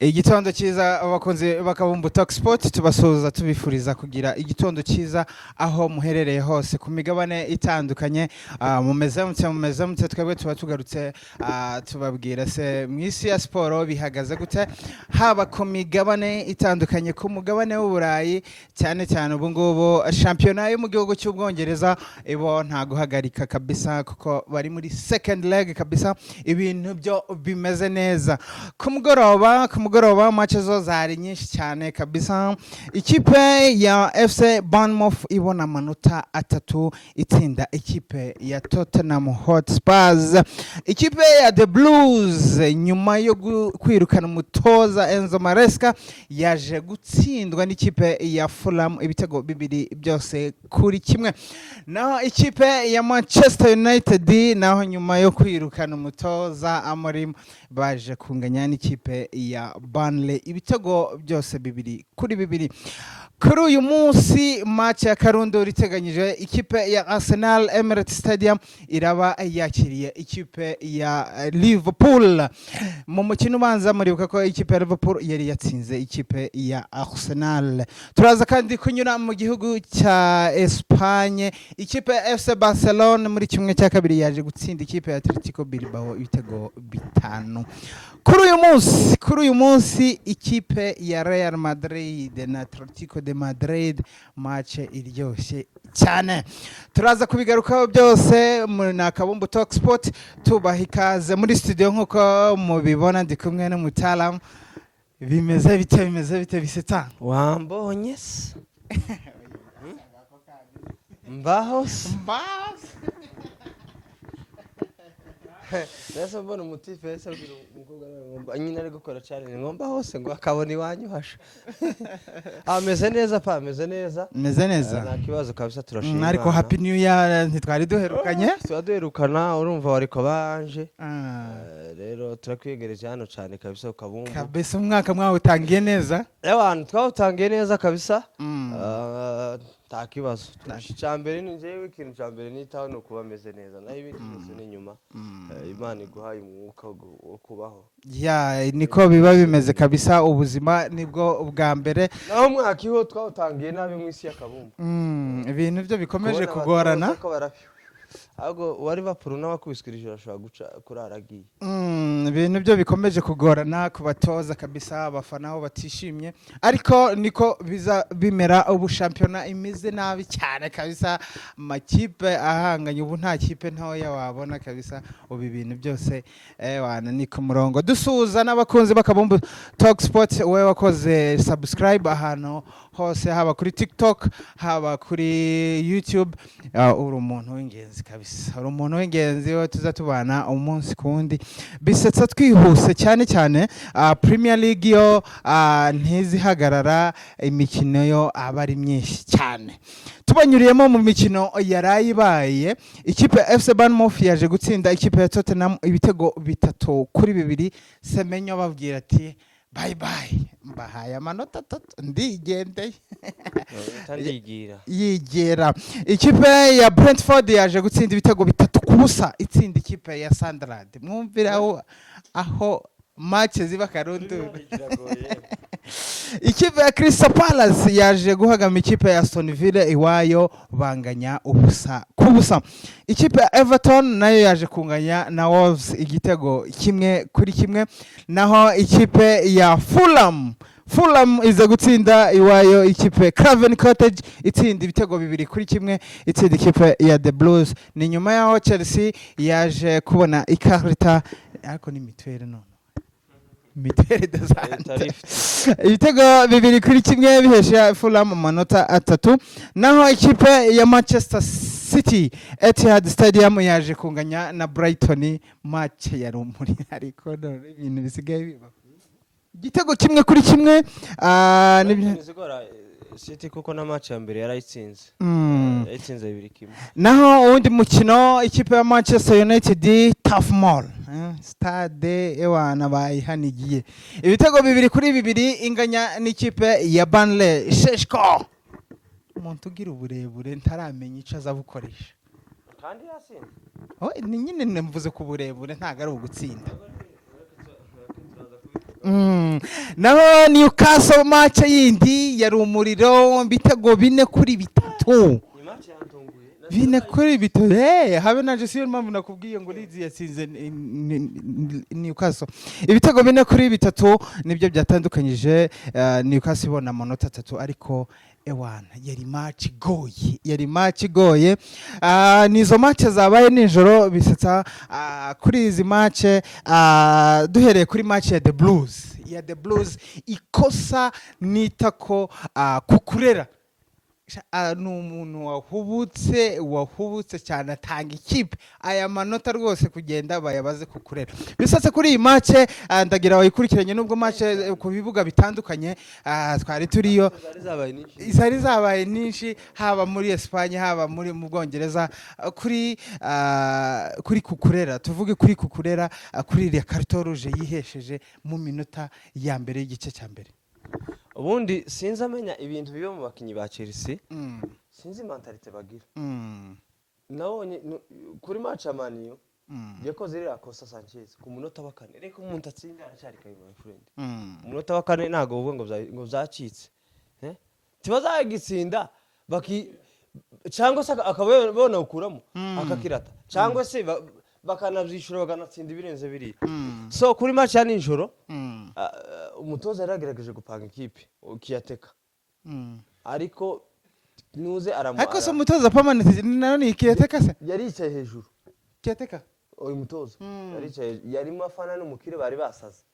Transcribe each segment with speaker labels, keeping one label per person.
Speaker 1: Igitondo cyiza, abakunzi b'Akabumbu Talk Sport. Tubasuhuza, tubifuriza kugira igitondo cyiza aho muherereye hose ku migabane itandukanye. Mumeze mute? Mumeze mute? Twebwe tuba tugarutse, tubabwira se mu isi ya siporo bihagaze gute, haba ku migabane itandukanye, ku mugabane w'Uburayi cyane cyane. Ubu ngubu shampiyona yo mu gihugu cy'Ubwongereza ibo nta guhagarika kabisa, kuko bari muri second leg kabisa. Ibintu byo bimeze neza. Ku mugoroba match zo zari nyinshi cyane kabisa. Ikipe ya FC Bournemouth ibona amanota 3, itsinda ikipe ya Tottenham Hotspurs. Ikipe ya The Blues, nyuma yo kwirukana umutoza Enzo Maresca, yaje gutsindwa n'ikipe ya Fulham ibitego 2 byose kuri 1. Naho ikipe ya Manchester United, naho nyuma yo kwirukana umutoza Amorim, baje kunganya n'ikipe ya Burnley ibitego byose 2-2. Kuri uyu munsi match ya karundura iteganyije, ikipe ya Arsenal, Emirates Stadium, iraba yakiriye ikipe ya Liverpool. Mu mukino ubanza muribuka ko ikipe ya Liverpool yari yatsinze ikipe ya Arsenal. Turaza kandi kunyura mu gihugu cya Espagne. Ikipe ya FC Barcelone muri 1/2 yaje gutsinda ikipe ya Atletico Bilbao ibitego 5. Kuri uyu munsi ikipe ya Real Madrid na Atletico de Madrid, match iryoshye cyane. Turaza kubigarukaho byose muri na Kabumbu Talk Sport. Tubaha ikaze muri studio. Nk'uko mubibona, ndi kumwe n'umutaalamu. Bimeze bite? Bimeze bite, Bisetsa?
Speaker 2: Wambonye se? Mbaho se?
Speaker 1: Mbas.
Speaker 2: Nahise mbona umutipe yahise abwira umukobwa nawe ngo nyine ari gukora challenge ngo mbaho se, ngo akabona iwanyu hasha. Ameze neza pa, ameze neza.
Speaker 1: Meze neza.
Speaker 2: Nta kibazo kabisa, turashima
Speaker 1: Ariko
Speaker 2: Imana.
Speaker 1: Happy New Year, ntitwari duherukanye.
Speaker 2: Tuba duherukana, urumva wariko banje. Rero turakwiyegereje hano cyane kabisa ku Kabumbu.
Speaker 1: Kabisa, umwaka mwawutangiye neza.
Speaker 2: Abantu twawutangiye neza kabisa. Nta kibazo. Icya mbere ni njyewe, ikintu cya mbere nitaho ni ukuba ameze neza, naho ibindi byose ni nyuma. Imana iguhaye umwuka wo kubaho.
Speaker 1: Ya, niko biba bimeze kabisa, ubuzima nibwo bwa mbere.
Speaker 2: Naho umwaka iho twawutangiye nabi mu isi y'Akabumbu.
Speaker 1: Ibintu byo bikomeje
Speaker 2: Kubona
Speaker 1: kugorana.
Speaker 2: abatoza ko ahubwo uwa Liverpool nawe akubiswe ijoro ashobora guca kurara agiye.
Speaker 1: Ibintu byo bikomeje kugorana ku batoza kabisa, abafana aho batishimye, ariko niko biza bimera. Ubu shampiyona imeze nabi cyane kabisa, amakipe ahanganye, ubu nta kipe ntoya wabona kabisa. Ubu ibintu byose wana ni ku murongo. Dusuhuza n'abakunzi b'Akabumbu Talk Sport. Wowe wakoze subscribe ahantu hose, haba kuri TikTok, haba kuri YouTube, uri umuntu w'ingenzi kabisa, uri umuntu w'ingenzi we tuza tubana umunsi ku wundi. Bisetsa, twihuse cyane cyane, Premier League yo ntizihagarara, imikino yo aba ari myinshi cyane. Tubanyuriyemo mu mikino yaraye ibaye, ikipe ya FC Bournemouth yaje gutsinda ikipe ya Tottenham ibitego 3-2. Semenyo babwira ati: "Bye bye, mbahaye amanota 3, ndigendeye."
Speaker 2: Ndigira.
Speaker 1: Yigera. Ikipe ya Brentford yaje gutsinda ibitego 3-0, itsinda ikipe ya Sunderland. Mwumvire aho match ziba karundura. Ikipe ya Crystal Palace yaje guhagama ikipe ya Aston Villa iwayo, banganya 0-0. Ikipe ya Everton nayo yaje kunganya na Wolves igitego 1-1. Naho ikipe ya Fulham iza gutsinda iwayo ikipe Craven Cottage, itsinda ibitego 2-1, itsinda ikipe ya The Blues. Ni nyuma yaho Chelsea yaje kubona ikarita, ariko ni mutuelle, none mutuelle de santé. Ibitego 2-1 bihesha Fulham amanota 3. Naho ikipe ya Manchester City, Etihad Stadium, yaje kunganya na Brighton. Match ya rumuri, ariko none ibintu bisigaye biba igitego 1-1.
Speaker 2: Izigora City kuko na match ya mbere yarayitsinze. Yayitsinze 2-1.
Speaker 1: Naho uwundi mukino, ikipe ya Manchester United, Turf Moor, stade ewana bayihanigiye ibitego 2-2, inganya n'ikipe ya Burnley. Šeško, umuntu ugira uburebure ntaramenya icyo aza bukoresha.
Speaker 2: Kandi yasinze.
Speaker 1: Oh, ni nyine mvuze ku burebure, ntabwo ari ugutsinda. Naho Newcastle, match yindi yari umuriro, ibitego 4-3.
Speaker 2: Ni match yantunguye.
Speaker 1: 4-3. Habe naje siyo mpamvu nakubwiye ngo Leeds yatsinze Newcastle. Ibitego 4-3 nibyo byatandukanyije, Newcastle ibona amanota 3, ariko ewana yari match igoye, yari match igoye. Nizo match zabaye nijoro bisetsa. Kuri izi match, duhereye kuri match ya The Blues, ikosa nita ko Cucurella ni umuntu wahubutse cyane, atanga ikipe aya manota rwose kugenda bayabaze Cucurella. Bisatse kuri iyi match, ndagira wayikurikiranye, nubwo match ku bibuga bitandukanye twari turiyo.
Speaker 2: Zari zabaye nyinshi.
Speaker 1: Zari zabaye nyinshi, haba muri Espagne, haba mu Bwongereza. Kuri Cucurella, tuvuge kuri Cucurella, kuri iriya carton rouge yihesheje mu minota ya mbere y'igice cya mbere.
Speaker 2: Ubundi sinzi amenya ibintu biba mu bakinnyi ba Chelsea, sinzi mentalité bagira. Nabonye kuri match ya Man U yakoze iriya kosa Sanchez ku munota wa 4. Reka umuntu atsinda aracyari kare, my friend. Umunota wa 4 ntabwo uvuga ngo byacitse. Eh? Ntibazagitsinda baki cyangwa se akaba bonawukuramo akakirata, cyangwa se bakanabyishyura bakanatsinda ibirenze biriya. So kuri match ya nijoro, umutoza yari yagerageje gupanga ikipe ukiyateka, ariko nuze aramu
Speaker 1: Ariko se umutoza permanent nayo ni caretaker se?
Speaker 2: Yari yicaye hejuru.
Speaker 1: Caretaker.
Speaker 2: Uyu mutoza yari yicaye, yarimo afana n'umukire, bari basaze,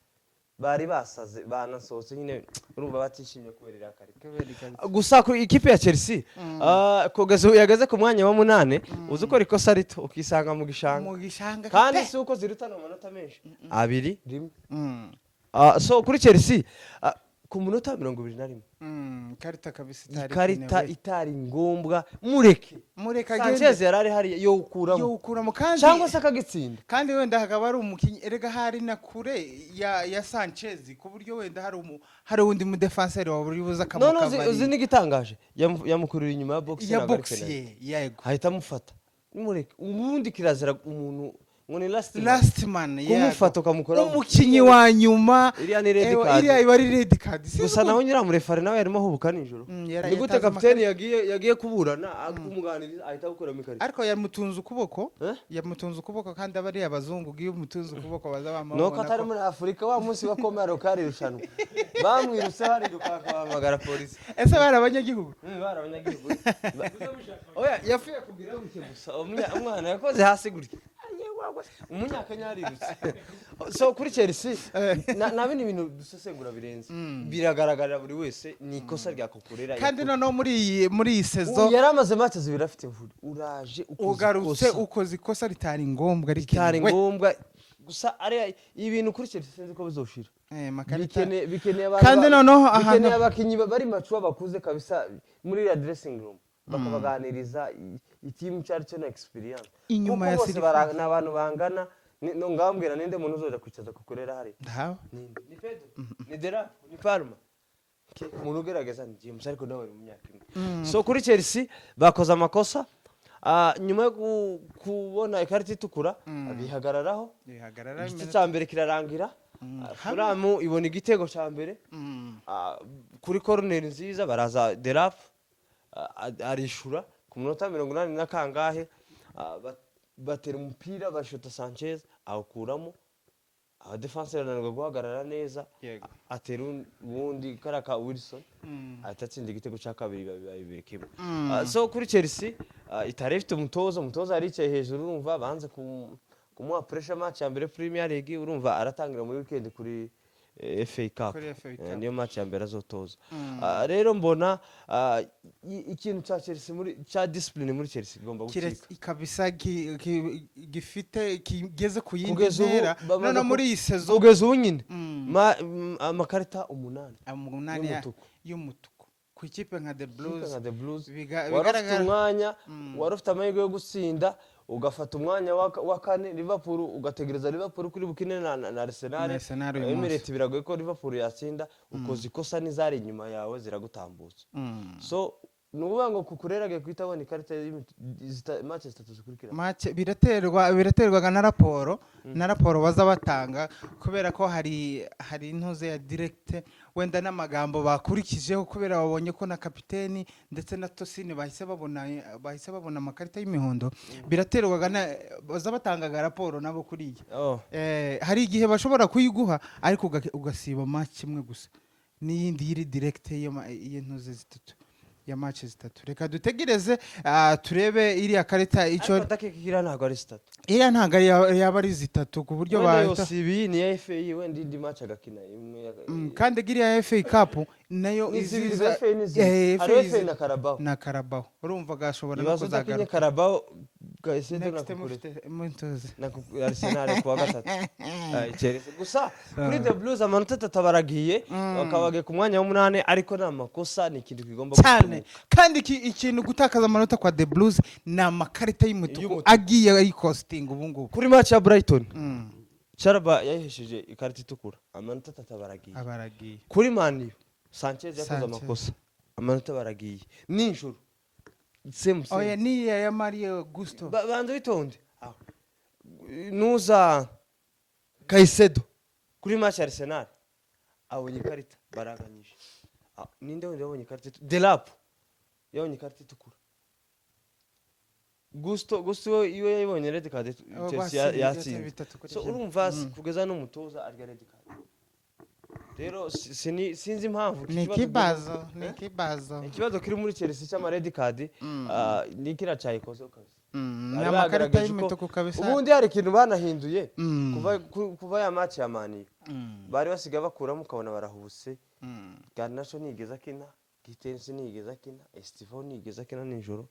Speaker 2: bari basaze, banasohotse nyine, urumva batishimye kubera iriya karita. Gusa ku ikipe ya Chelsea, kugeza ubu yageze ku mwanya wa 8. Uzi ukora ikosa rito ukisanga mu gishanga.
Speaker 1: Mu gishanga.
Speaker 2: Kandi
Speaker 1: pe.
Speaker 2: si uko zirutana amanota menshi, abiri rimwe. So kuri Chelsea, ku munota wa 21,
Speaker 1: Karita kabisa itari
Speaker 2: ikarita
Speaker 1: ikenewe.
Speaker 2: itari ngombwa, mureke.
Speaker 1: Mureke agende.
Speaker 2: Sanchez yari ari hariya yowukuramo.
Speaker 1: Yowukuramo kandi
Speaker 2: Cyangwa se akagitsinda.
Speaker 1: Kandi wenda hakaba hari umukinnyi, erega hari na kure ya Sanchez, ku buryo wenda hari undi mudefanseri wa buri buze
Speaker 2: None uzi
Speaker 1: akamukavariye.
Speaker 2: N'igitangaje, yamukurira inyuma ya box,
Speaker 1: Ya
Speaker 2: ntabwo ari
Speaker 1: box.
Speaker 2: penalty.
Speaker 1: Ye, yego.
Speaker 2: Ahita amufata, mureke. Ubundi kirazira umuntu ngo ni last man.
Speaker 1: Last man, yego.
Speaker 2: Kumufata ukamukoraho.
Speaker 1: Umukinnyi wa nyuma.
Speaker 2: Iriya ni red
Speaker 1: Ewa,
Speaker 2: card.
Speaker 1: iriya iba ari red card. Sinzi
Speaker 2: Gusa nawe nyiramureferee nawe yarimo ahubuka nijoro. Ni gute
Speaker 1: yatanze
Speaker 2: kapiteni yagiye kuburana, kumuganiriza, ahita agukuramo ikarita?
Speaker 1: Ariko yamutunze ukuboko.
Speaker 2: Eh?
Speaker 1: Yamutunze ukuboko, kandi aba ari abazungu, iyo umutunze ukuboko baza
Speaker 2: Nuko
Speaker 1: bamubona
Speaker 2: atari muri Afurika. Wa munsi wa Komaro kari irushanwa, bamwirutse barirukanka, bahamagara polisi.
Speaker 1: Ese bari abanyagihugu?
Speaker 2: Bari abanyagihugu. Oya, yapfuye kugira gutya gusa, umwana yakoze hasi gutya, umunyakenya yarirutse. So kuri Chelsea na bino bintu dusesengura birenze, biragaragarira buri wese, ni ikosa rya Cucurella.
Speaker 1: Kandi noneho muri iyi saison
Speaker 2: Yari amaze match 2 afite imvune, uraje ukoze
Speaker 1: ugarutse
Speaker 2: ikosa.
Speaker 1: Ukoze ikosa ritari ngombwa,
Speaker 2: Bitari
Speaker 1: rikenewe.
Speaker 2: ngombwa. Gusa ari ibintu kuri Chelsea sinzi ko bizoshira.
Speaker 1: Makarita.
Speaker 2: Bikeneye abantu
Speaker 1: Kandi noneho
Speaker 2: bikeneye abakinyi bari mature, bakuze kabisa muri iriya dressing room, bakabaganiriza itimu icyo ari cyo na experience.
Speaker 1: Inyuma
Speaker 2: Kuko
Speaker 1: ya
Speaker 2: bose
Speaker 1: Sirifa.
Speaker 2: Ni abantu bangana. No ngambwira, ninde muntu uzoja kwicaza Cucurella hariya?
Speaker 1: Ndahawe.
Speaker 2: Ninde? Ni Pedro, ni Delap, ni Palmer? Umuntu ugerageza ni James, ariko nawe ni mu myaka imwe. So kuri Chelsea bakoze amakosa. Nyuma yo kubona ikarita itukura bihagararaho.
Speaker 1: Bihagarara.
Speaker 2: Igice cya mbere kirarangira. Fulham ibona igitego cya mbere kuri corner nziza, baraza Delap arishura ku munota 80 na kangahe. Batera umupira, bashota Sanchez awukuramo, abadefanseri bananirwa guhagarara neza. Atera uwundi kariya ka Wilson, ahita atsinda igitego cya kabiri, biba 2-1. So kuri Chelsea, itari ifite umutoza, umutoza yari yicaye hejuru, urumva banze kumuha pressure. Match ya mbere Premier League, urumva aratangira muri weekend kuri FA Cup.
Speaker 1: Kuri FA Cup.
Speaker 2: Niyo match ya mbere azotoza. Rero mbona ikintu cya Chelsea muri cya discipline muri Chelsea igomba gucika.
Speaker 1: Kabisa gifite kigeze ku yindi
Speaker 2: Kugeza ubu
Speaker 1: ntera
Speaker 2: bamaze
Speaker 1: noneho muri iyi saison.
Speaker 2: Kugeza ubu nyine amakarita 8
Speaker 1: 8
Speaker 2: y'umutuku.
Speaker 1: Y'umutuku ku ikipe nka The
Speaker 2: Ikipe
Speaker 1: Blues.
Speaker 2: nka The Blues, wari ufite
Speaker 1: bigaragara
Speaker 2: umwanya, wari ufite amahirwe yo gutsinda, ugafata umwanya wa kane, Liverpool ugategereza Liverpool kuri bukine na Arsenal.
Speaker 1: Na Arsenal uyu munsi.
Speaker 2: Emirates biragoye ko Liverpool yatsinda. Ukoze ikosa n'izari inyuma yawe ziragutambutsa. So Ni ukuvuga ngo Cucurella agiye guhita abona ikarita match zitatu zikurikirana.
Speaker 1: Match biraterwaga na raporo baza batanga, kubera ko hari intuze ya direct, wenda n'amagambo bakurikijeho, kubera babonye ko na kapiteni ndetse na Tosin bahise babona amakarita y'imihondo. Biraterwaga na baza batangaga raporo nabo kuriya.
Speaker 2: Oh.
Speaker 1: Hari igihe bashobora kuyiguha, ariko ugasiba match imwe gusa, n'iyindi yiri direct y'intuze zitatu, ya match zitatu. Reka dutegereze, turebe iriya karita icyo.
Speaker 2: Ariko ndakeka ntabwo ari zitatu.
Speaker 1: Iriya ntabwo ari yaba ari zitatu ku buryo
Speaker 2: Wenda
Speaker 1: bahita
Speaker 2: yose ibi ni iya FA, wenda indi match agakina imwe
Speaker 1: Kandi iriya FA Cup nayo
Speaker 2: Ni zibiri
Speaker 1: iziza
Speaker 2: za FA, ni zibiri.
Speaker 1: Eh,
Speaker 2: Hari
Speaker 1: FA
Speaker 2: FA na Carabao.
Speaker 1: Na Carabao, urumva gashobora no
Speaker 2: Ibibazo udakinye
Speaker 1: kuzagaruka.
Speaker 2: Carabao, Caicedo na
Speaker 1: Next
Speaker 2: Cucurella
Speaker 1: mufite mutoze.
Speaker 2: Na Arsenal kuwa gatatu. Chelsea gusa kuri The Blues amanota 3 baragiye, bakaba ku mwanya w'umunani, ariko ni amakosa, ni ikintu kigomba
Speaker 1: Cyane.
Speaker 2: gukemuka.
Speaker 1: Kandi ikintu gutakaza amanota kwa The Blues ni amakarita y'umutuku
Speaker 2: Y'umutuku.
Speaker 1: agiye ayikositinga ubu ngubu.
Speaker 2: Kuri match ya Brighton, Chalobah yayihesheje ikarita itukura, amanota 3 baragiye.
Speaker 1: Abaragiye.
Speaker 2: Kuri Man U, Sanchez yakoze
Speaker 1: Sanchez.
Speaker 2: amakosa, amanota baragiye. Nijoro same same.
Speaker 1: Oya, niya ya Mario Gusto.
Speaker 2: Banza witonde. Aho. Nuza Caicedo kuri match ya Arsenal abonye ikarita, baranganyije. Ninde wundi wabonye ikarita Delap yabonye ikarita itukura. Gusto iyo yayibonye red card,
Speaker 1: Abo
Speaker 2: Chelsea
Speaker 1: batsinze
Speaker 2: yatsinze.
Speaker 1: 3-0.
Speaker 2: So urumva kugeza n'umutoza arya red card. Rero sinzi impamvu iki
Speaker 1: Ni
Speaker 2: kibazo
Speaker 1: ikibazo, ni ikibazo.
Speaker 2: Ikibazo kiri muri Chelsea cy'ama red card, ni kiriya cyayikozeho kabisa.
Speaker 1: Ni
Speaker 2: Bari
Speaker 1: amakarita
Speaker 2: bagaragaje ko
Speaker 1: y'imituku kabisa.
Speaker 2: Ubundi hari ikintu banahinduye kuva ya match ya Man U, bari basigaye bakuramo, ukabona barahubutse. Garnacho ntiyigeze akina, Gittens ntiyigeze akina, Estevao ntiyigeze akina nijoro,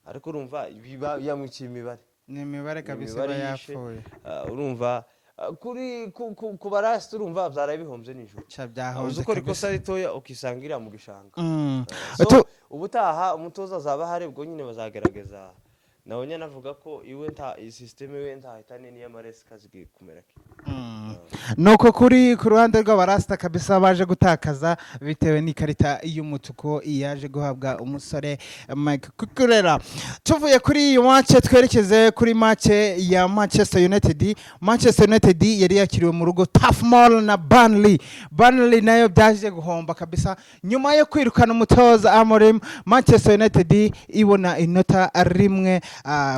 Speaker 2: ariko urumva biba yamwiciye imibare.
Speaker 1: Ni imibare kabisa
Speaker 2: Imibare
Speaker 1: iba
Speaker 2: yishe.
Speaker 1: yapfuye.
Speaker 2: Urumva kuri ku barasi, urumva byaraye bihombye nijoro.
Speaker 1: Ca
Speaker 2: Uzi
Speaker 1: byahonze
Speaker 2: ukora
Speaker 1: kabisa.
Speaker 2: ikosa ritoya ukisanga iriya mu gishanga. So, ubutaha umutoza azaba ahari, ubwo nyine bazagerageza. Nawe nyine avuga ko iwe nta iyi système, iwe ntahita n'iya Maresca zigiye kumera ki.
Speaker 1: Nuko kuri ku ruhande rw'abarasita kabisa baje gutakaza bitewe n'ikarita y'umutuku yaje guhabwa umusore Mike Cucurella. Tuvuye kuri iyi match, twerekeze kuri match ya Manchester United. Manchester United yari yakiriwe mu rugo Turf Moor na Burnley. Burnley nayo byaje guhomba kabisa nyuma yo kwirukana umutoza Amorim. Manchester United ibona inota 1.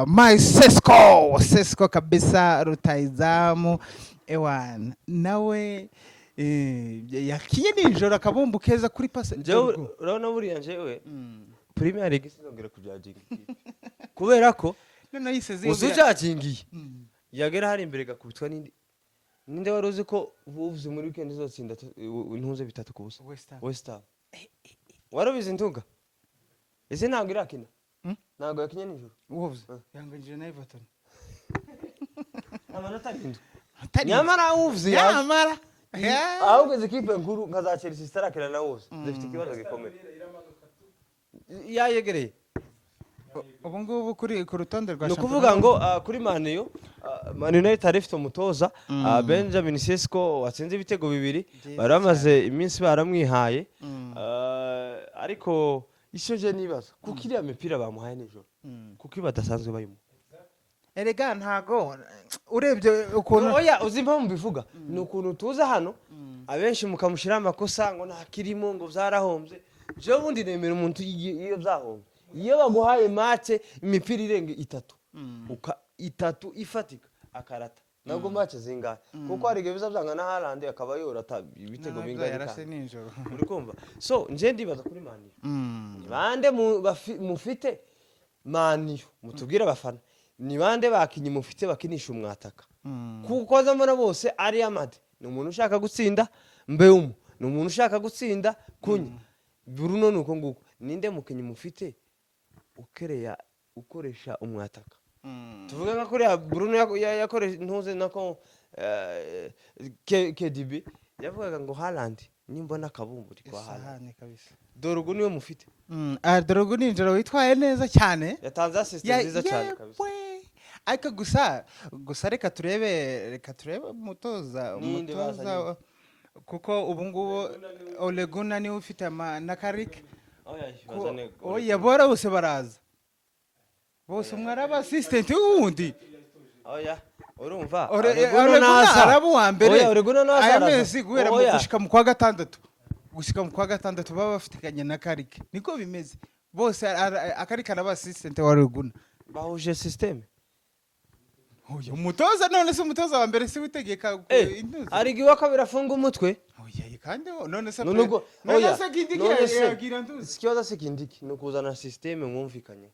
Speaker 1: My Sesko kabisa, rutayizamu ewan, nawe yakinye nijoro akabumbu keza kuri passe.
Speaker 2: Njyewe urabona buriya njyewe Premier League sinzongera kujudginga ikipe, kubera ko
Speaker 1: Noneho yiseze.
Speaker 2: Uzi ujudgingiye yagera hari imbere igakubitwa n'indi. Ninde wari uzi ko Wolves muri weekend izotsinda intuze 3-0?
Speaker 1: West Ham.
Speaker 2: West Ham, wari ubizi ntunga? Ese ntabwo irakina?
Speaker 1: Hmm?
Speaker 2: Ntabwo yakinye nijoro.
Speaker 1: Wolves yanganyije na Everton.
Speaker 2: Amanota 7.
Speaker 1: Atari-
Speaker 2: Nyamara Wolves
Speaker 1: Nyamara.
Speaker 2: Ahubwo izi kipe nkuru nka za Chelsea zitarakina na Wolves zifite ikibazo gikomeye, yayegereye.
Speaker 1: Ubu ngubu kuri ku rutonde rwa
Speaker 2: Ni ukuvuga ngo kuri Man U, Man United yari ifite umutoza Benjamin Sesko watsinze ibitego 2.
Speaker 1: Byiza.
Speaker 2: Bari bamaze iminsi baramwihaye. Ariko icyo nje nibaza, kuko iriya mipira bamuhaye nijoro, kuko iyo badasanzwe bayimuha.
Speaker 1: Erega ntago urebye ukuntu
Speaker 2: Oya, uzi impamvu mbivuga? Ni ukuntu tuza hano abenshi mukamushyiraho amakosa ngo ntakirimo, ngo byarahombye. Jewe ubundi nemera umuntu iyo byahombye, iyo baguhaye match imipira irenga itatu, itatu ifatika akarata, nabwo match zingahe? Kuko hari igihe biza byanga na Haaland akaba yorata ibitego bingahe
Speaker 1: Yarase
Speaker 2: bitanu.
Speaker 1: nijoro.
Speaker 2: Uri kumva? So nje ndibaza kuri Man U, ni bande mufite Man U? Mutubwire abafana, ni bande bakinyi mufite bakinisha umwataka? Kuko azamara bose ari Amad ni umuntu ushaka gutsinda, Mbeumo ni umuntu ushaka gutsinda, Cunha, Bruno ni uko nguko. Ninde mukinyi mufite ukereya ukoresha umwataka? Tuvuge nka kuriya Bruno yakoresha ntuze nako KDB yavugaga ngo Haaland nimbona akabumbu ndi kwa Haaland.
Speaker 1: Isahani kabisa.
Speaker 2: Dore ubu niwe mufite.
Speaker 1: Dore nijoro witwaye neza cyane.
Speaker 2: Yatanze assist nziza cyane kabisa.
Speaker 1: Yewe. Ariko gusa reka turebe umutoza.
Speaker 2: Ninde
Speaker 1: Umutoza
Speaker 2: bazanye?
Speaker 1: kuko ubu ngubu Ole Gunnar niwe ufite na Carrick.
Speaker 2: Oya, bazane.
Speaker 1: Oya, bora bose baraza bose, umwe araba assistant w'uwundi.
Speaker 2: Oya, urumva,
Speaker 1: Oreguna
Speaker 2: Oreguna naza.
Speaker 1: Araba uwa mbere.
Speaker 2: Oya, Oreguna naza
Speaker 1: Aya
Speaker 2: araza.
Speaker 1: mezi guhera mu
Speaker 2: Oya.
Speaker 1: gushika mu kwa gatandatu baba bafatikanye na Karike, niko bimeze bose. Akarike araba assistant wa Oreguna.
Speaker 2: Bahuje système.
Speaker 1: Oya, umutoza none se umutoza wa mbere si utegeka intuzi?
Speaker 2: Hari igihe uwa kabiri afunga umutwe.
Speaker 1: Oya, kandi none se
Speaker 2: None ubwo
Speaker 1: none
Speaker 2: oya,
Speaker 1: se Kindiki
Speaker 2: none se
Speaker 1: yagira ntuzi?
Speaker 2: Ikibazo si Kindiki, ni ukuzana système mwumvikanye.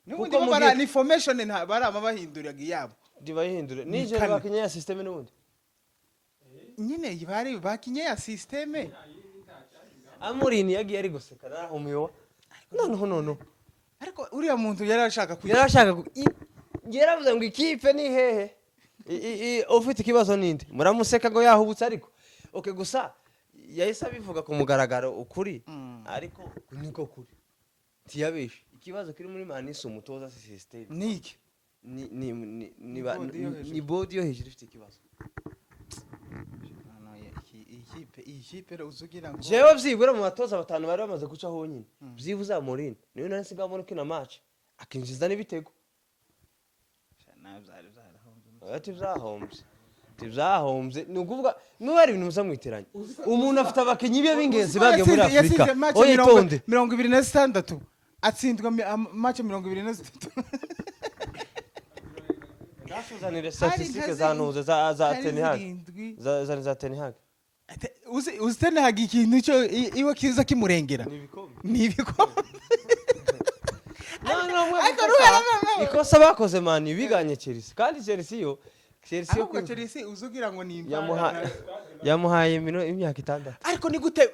Speaker 1: N'ubundi
Speaker 2: Kuko
Speaker 1: bo ni formation, nta barama bahinduraga iyabo.
Speaker 2: Ntibayihindure.
Speaker 1: Ni
Speaker 2: Nije
Speaker 1: kane.
Speaker 2: bakinye ya système n'ubundi.
Speaker 1: Nyine bari bakinye ya système.
Speaker 2: Amorim yagiye ari guseka, narahumiwe noneho.
Speaker 1: Ariko uriya muntu yari ashaka kwiga.
Speaker 2: Yari ashaka yaravuze ngo ikipe ni hehe, ufite ikibazo ninde? Muramuseka ngo yahubutse, ariko okay, gusa yahise abivuga ku mugaragaro ukuri. Ariko niko kuri, ntiyabeshe. Ikibazo kiri muri Man si umutoza, si système.
Speaker 1: Niki?
Speaker 2: Ni
Speaker 1: Board yo hejuru.
Speaker 2: Ni board yo hejuru ifite ikibazo.
Speaker 1: Iyi kipe rero uzugira ngo
Speaker 2: Jewe byibura mu batoza batanu bari bamaze guca honyine, byibuze Amorim niwe nari nsigaye mbona ukina match akinjiza n'ibitego.
Speaker 1: Nawe byari byarahombye.
Speaker 2: Ati byahombye, ni ukuvuga niba hari ibintu muza mwiteranya, umuntu afite abakinnyi be b'ingenzi bagiye muri
Speaker 1: Yatsinze
Speaker 2: Afurika.
Speaker 1: match
Speaker 2: Oya, itonde.
Speaker 1: 26, atsindwa match 23.
Speaker 2: Ntasuzanire
Speaker 1: Hari
Speaker 2: statistique
Speaker 1: nka
Speaker 2: za ntuze za
Speaker 1: hari
Speaker 2: Ten Hag.
Speaker 1: 7.
Speaker 2: Za Ten Hag.
Speaker 1: Uzi Ten Hag, ikintu cyo iwe kiza kimurengera
Speaker 2: Ni ibikombe.
Speaker 1: Ni ibikombe.
Speaker 2: No, no, mwe
Speaker 1: Ariko
Speaker 2: ikosa bakoze Man biganye Chelsea, kandi Chelsea yo
Speaker 1: Ahubwo Chelsea uzugira ngo ni
Speaker 2: yamuhaye imyaka 6.
Speaker 1: Ariko ni gute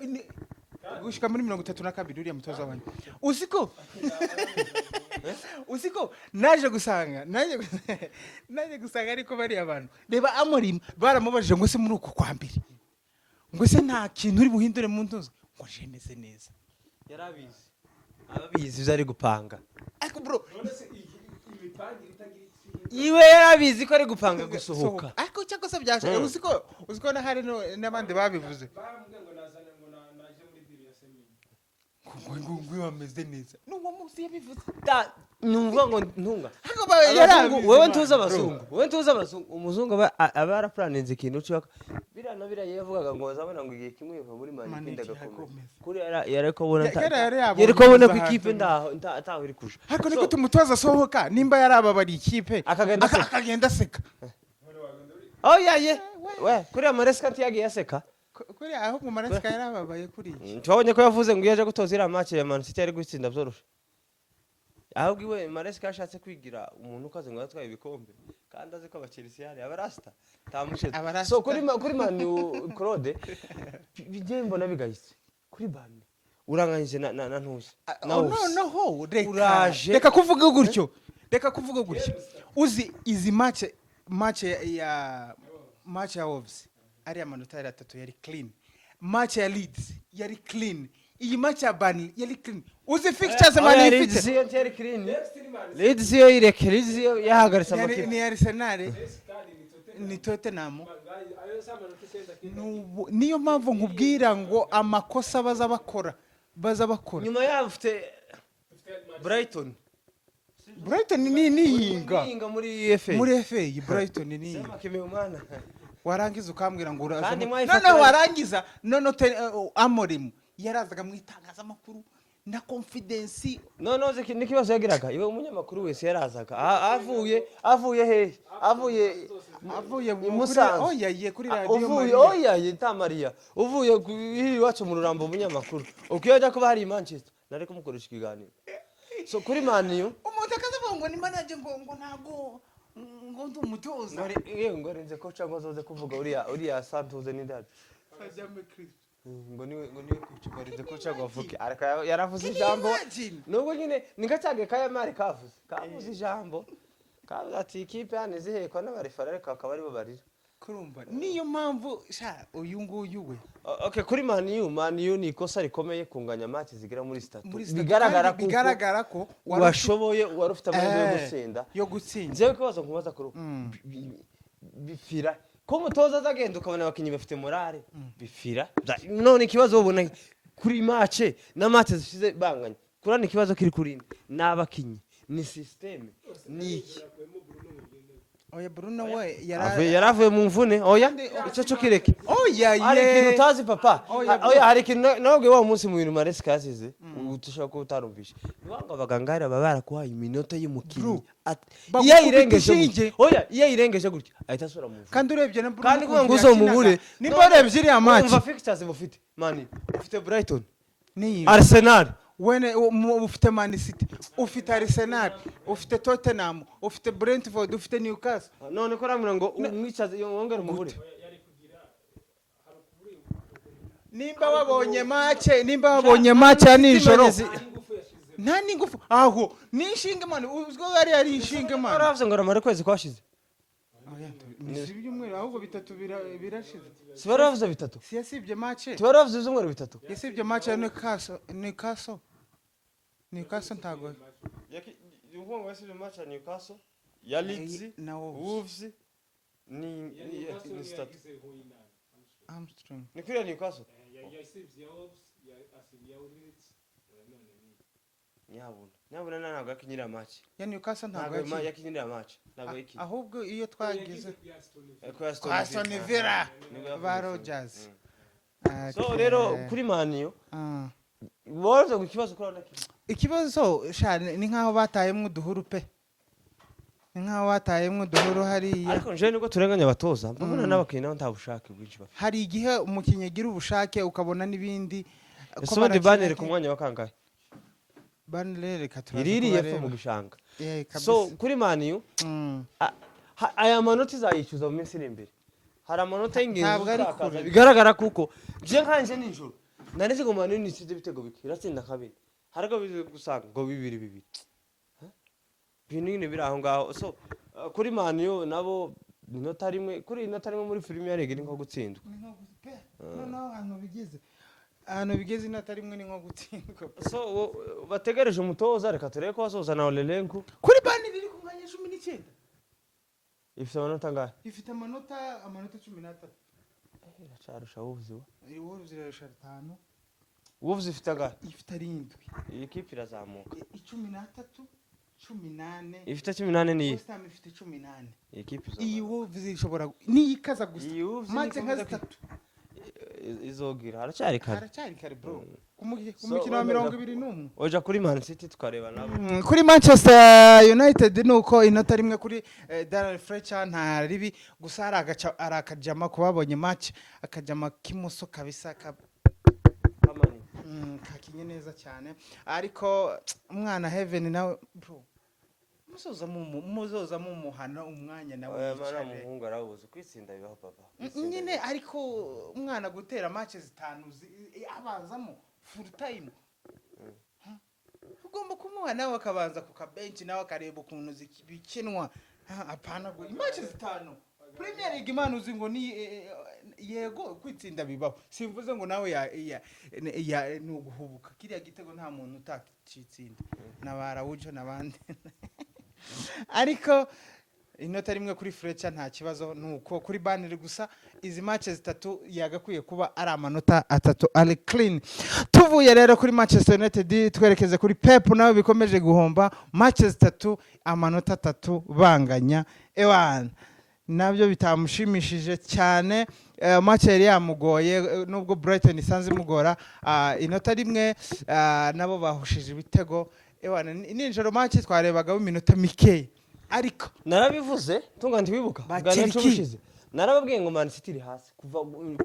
Speaker 1: gushika muri 32 uriya mutoza wanyu? Uziko naje gusanga ariko bariya bantu, reba Amorim, baramubajije ngo se muri uku kwa mbere ngo se nta kintu uri buhindure mu ntuza, ngo jemeze neza.
Speaker 2: Yarabizi, ababizi ibyo ari gupanga.
Speaker 1: Ariko bro,
Speaker 2: Iwe yarabizi ko ari gupanga gusohoka.
Speaker 1: Ariko cyangwa se byaje, uziko na hari n'abandi babivuze ngo bameze neza n'uwo munsi yabivuze.
Speaker 2: Numva ngo ntunga
Speaker 1: Ariko
Speaker 2: Abazungu,
Speaker 1: yarabizi,
Speaker 2: wewe
Speaker 1: man,
Speaker 2: ntuzi
Speaker 1: bro.
Speaker 2: abazungu, wewe ntuzi abazungu. Umuzungu aba yarapuraninze ikintu cyo biriya na biriya. Yavugaga ngo bazabona ngo igihe kimwe biva muri Man
Speaker 1: Man
Speaker 2: ikindi
Speaker 1: City
Speaker 2: agakomeza.
Speaker 1: agakomeza.
Speaker 2: Kuri yari kubona
Speaker 1: Yari yabonye
Speaker 2: yari kubona ko
Speaker 1: ahantu.
Speaker 2: ikipe ndaho iri kuja.
Speaker 1: Ariko
Speaker 2: So,
Speaker 1: niko tumutoza asohoka, nimba yarababariye ikipe,
Speaker 2: Akagenda aseka.
Speaker 1: Akagenda aseka.
Speaker 2: Oh yeah yeah we, kuriya Maresca ntiyagiye aseka.
Speaker 1: Kuri ahubwo Maresca yarababaye kuri iki.
Speaker 2: Twabonye ko yavuze ngo iyo aje gutoza iriya match ya Man City yari gutsinda byoroshe. Ahubwo iwe Maresca yashatse kwigira umuntu ukaze ngo yatwaye ibikombe, kandi azi ko abachelsea hari abarasta tamushize.
Speaker 1: Abarasta.
Speaker 2: So kuri Man U, Claude, bijye mbona bigayitse kuri Burnley uranganyije na ntuzi na
Speaker 1: Oh,
Speaker 2: Wolves.
Speaker 1: Noneho reka
Speaker 2: Uraje.
Speaker 1: reka kuvuga gutyo. Uzi izi match ya Wolves, ariya manota yari atatu, yari clean. Match ya Leeds yari clean. Iyi match ya Burnley yari clean. Uzi fixtures Man
Speaker 2: Oya,
Speaker 1: ifite?
Speaker 2: Leeds yo ntiyari clean. Leeds yo ireke, Leeds yo yahagaritse amakipe.
Speaker 1: Ni Arsenal, ni Tottenham. Niyo mpamvu nkubwira ngo amakosa baza bakora.
Speaker 2: Nyuma yaho ufite Brighton.
Speaker 1: Brighton ni niyinga.
Speaker 2: Niyinga muri FA.
Speaker 1: Muri FA, Brighton ni
Speaker 2: Sema kimwe.
Speaker 1: Warangiza ukambwira ngo uraza
Speaker 2: Kandi mwayifata
Speaker 1: noneho warangiza none Amorim yarazaga mu itangazamakuru na confidence.
Speaker 2: No, n'ikibazo yagiraga iwe, umunyamakuru wese yarazaga avuye hehe, avuye
Speaker 1: Avuye
Speaker 2: i Musanze.
Speaker 1: Oya ye, kuri radio
Speaker 2: Uvuye
Speaker 1: Maria.
Speaker 2: Oya yita Maria, uvuye iwacu mu Rurambo, umunyamakuru uko iyo ajya kuba hari i Manchester nari kumukoresha ikiganiro. So kuri Man U,
Speaker 1: Umuntu akazavuga ngo ni manager, ngo ntabwo ngo ndi umutoza.
Speaker 2: Ngo yewe ngo arenze ko cyangwa azoze kuvuga uriya Santuze n'indabyo, ngo niwe coach, ngo arenze ko cyangwa avuge, ariko yaravuze ijambo.
Speaker 1: Imagine.
Speaker 2: Nubwo nyine ni nka cyagihe kayamari kavuze ijambo, kavuze ati ikipe hano izihekwa n'abarefara, ariko akaba aribo barira.
Speaker 1: Kurumva niyo mpamvu sha uyu nguyu we.
Speaker 2: Okay, kuri Man U, Man U ni ikosa rikomeye kunganya match zigera muri zitatu.
Speaker 1: Muri zitatu,
Speaker 2: Bigaragara
Speaker 1: kandi bigaragara ko wari
Speaker 2: washoboye, wari ufite amahirwe yo gutsinda.
Speaker 1: Yo gutsinda.
Speaker 2: Njyewe ikibazo nkubaza kuri ubu, bipfira ko umutoza azagenda ukabona abakinnyi bafite morale, bipfira none ikibazo ubona Kuri match na match zishize banganya, kurana ikibazo kiri kuri nde? Ni abakinyi, ni système, ni iki?
Speaker 1: Oya, Bruno we
Speaker 2: Yaravuye mu mvune. Oya, icyo cyo kireke.
Speaker 1: Oya.
Speaker 2: Hari ikintu
Speaker 1: Ye.
Speaker 2: utazi, papa.
Speaker 1: Oya,
Speaker 2: Oya, hari ikintu nababwiye wa munsi mu bintu Maresca yasize, ubu dushobora kuba utarumvishe. Ni ngo abaganga baba barakuhaye iminota y'umukinnyi.
Speaker 1: Bro,
Speaker 2: Iyo ayirengeje
Speaker 1: inshinge.
Speaker 2: gutya, oya, iyo ayirengeje gutya ahita asubira mu mvune.
Speaker 1: Kandi urebye na Bruno
Speaker 2: Kandi kugira ngo
Speaker 1: ukuntu
Speaker 2: uzomubure,
Speaker 1: yakinaga. Nimba urebye iriya match
Speaker 2: umva fixtures mufite, mani ufite Brighton,
Speaker 1: niyi
Speaker 2: Arsenal.
Speaker 1: Wene ufite Man City, ufite Arsenal, ufite Tottenham, ufite Brentford, ufite Newcastle.
Speaker 2: None ko ramura ngo umwicaze, wongere umubure?
Speaker 1: Nimba wabonye match ya nijoro, nta n'ingufu aho ni inshinge, man. Uzwo ari ari inshinge, man.
Speaker 2: Baravuze ngo aramara ukwezi kwashize.
Speaker 1: Oya, ni si ibyumweru, ahubwo bitatu birashize.
Speaker 2: Si baravuze bitatu?
Speaker 1: Si yasibye match?
Speaker 2: Tibaravuze ibyumweru 3?
Speaker 1: Yasibye match ya Newcastle. Newcastle ntago
Speaker 2: Ngo yasibye match ya Newcastle, ya Leeds,
Speaker 1: na Wolves.
Speaker 2: Wolves ni zitatu.
Speaker 1: Hamstring.
Speaker 2: Ni kuri ya Newcastle.
Speaker 3: Yasibye ya Wolves, asibye ya Leeds, none ni
Speaker 2: Nyabuna, nyabuna, ntabwo yakinyira match.
Speaker 1: Ya Newcastle ntabwo
Speaker 2: Ntabwo
Speaker 1: yakinnye.
Speaker 2: yakinyira match, ntabwo yakinnye.
Speaker 1: Ahubwo iyo twagize
Speaker 3: ya Aston Villa.
Speaker 2: Ko ya Aston
Speaker 1: kwa Aston Villa
Speaker 2: Nibwo
Speaker 1: ba
Speaker 2: yafunitse.
Speaker 1: Rogers.
Speaker 2: So rero kuri Man U boroze ku kibazo kuri abo.
Speaker 1: Ikibazo sha ni nkaho batayemwo uduhuru pe, ni nkaho batayemwo uduhuru hariya.
Speaker 2: Ariko njewe nubwo turenganya abatoza, mbona n'abakinnyi nabo nta bushake bwinshi bafite.
Speaker 1: Hari igihe umukinnyi agira ubushake, ukabona n'ibindi ko
Speaker 2: Ese ubundi
Speaker 1: barakina.
Speaker 2: Burnley ku mwanya wa kangahe?
Speaker 1: Burnley, reka turaza
Speaker 2: Iririye
Speaker 1: kubareba.
Speaker 2: epfo mu gishanga.
Speaker 1: Eh, kabisa.
Speaker 2: So kuri Man U, aya manota izayicuza mu minsi iri imbere. Hari amanota y'ingenzi
Speaker 1: Ntabwo ari
Speaker 2: uzatakaza.
Speaker 1: kure.
Speaker 2: Bigaragara kuko nje nkanje nijoro naretse ngo Man U nitsinze ibitego bike, iratsinda nka bine, ariko bize gusanga ngo bibiri bibiri. Huh? Ibintu nyine biri aho ngaho. So kuri Man U nabo inota rimwe, kuri inota rimwe muri Premier League ni nko gutsindwa.
Speaker 1: Ni nko pe, noneho ahantu bigeze inota rimwe ni nko gutsindwa pe.
Speaker 2: So bategereje umutoza, reka turebe ko basoza na Olelenku.
Speaker 1: Kuri Burnley riri ku mwanya 19.
Speaker 2: Ifite amanota angahe?
Speaker 1: Ifite amanota 13.
Speaker 2: Iracarusha Wolves wa.
Speaker 1: Wolves irarusha atanu.
Speaker 2: Wolves ifite angahe?
Speaker 1: Ifite arindwi.
Speaker 2: Iyi kipe irazamuka.
Speaker 1: 13, 14.
Speaker 2: Ifite 14 niyi.
Speaker 1: West Ham ifite 14.
Speaker 2: Iyi kipe
Speaker 1: Iyi
Speaker 2: izamuka.
Speaker 1: Wolves ishobora niyikaza gusa
Speaker 2: Iyi Wolves
Speaker 1: match nka
Speaker 2: nikomeza
Speaker 1: zitatu.
Speaker 2: Izogira haracyari kare.
Speaker 1: Haracyari kare, bro, ku
Speaker 2: So,
Speaker 1: mukino wa
Speaker 2: wenda
Speaker 1: 21.
Speaker 2: Oja kuri Man City tukareba nabo.
Speaker 1: Kuri Manchester United ni uko inota rimwe kuri Darren Fletcher nta ribi, gusa hari agaca, hari akajama ku babonye match, akajama k'imoso kabisa ka,
Speaker 2: Kamani.
Speaker 1: Kakinye neza cyane. Ariko umwana Heaven nawe, bro, muzoza mumuhana umwanya nawe
Speaker 2: Oya, mana,
Speaker 1: yicare.
Speaker 2: muhungu arawuzi kwitsinda bibaho, papa.
Speaker 1: Nyine ariko umwana gutera match zitanu abanzamo full time. Ha? Ugomba kumuha nawe akabanza ku kabenchi, nawe akareba ukuntu bikinwa. Ha, apana match zitanu Premier League, imana uzi ngo ni yego kwitsinda bibaho, simvuze ngo nawe ya ni uguhubuka. Kiriya gitego nta muntu utakitsinda na ba Araujo n'abandi, ariko inota rimwe kuri Fletcher nta kibazo. Nuko kuri Burnley gusa izi match zitatu yagakwiye kuba ari amanota atatu ari clean. Tuvuye rero kuri Manchester United, twerekeze kuri Pep, nawe bikomeje guhomba match zitatu, amanota atatu, banganya. Ewan nabyo bitamushimishije cyane. Match yari yamugoye, nubwo Brighton isanze imugora. Inota rimwe, nabo bahushije ibitego. Ewana nijoro match twarebagaho iminota mike, ariko
Speaker 2: Narabivuze tunga, ntiwibuka?
Speaker 1: Ba
Speaker 2: Bwa neco
Speaker 1: Chelsea.
Speaker 2: bushize narababwiye ngo Man City iri hasi kuva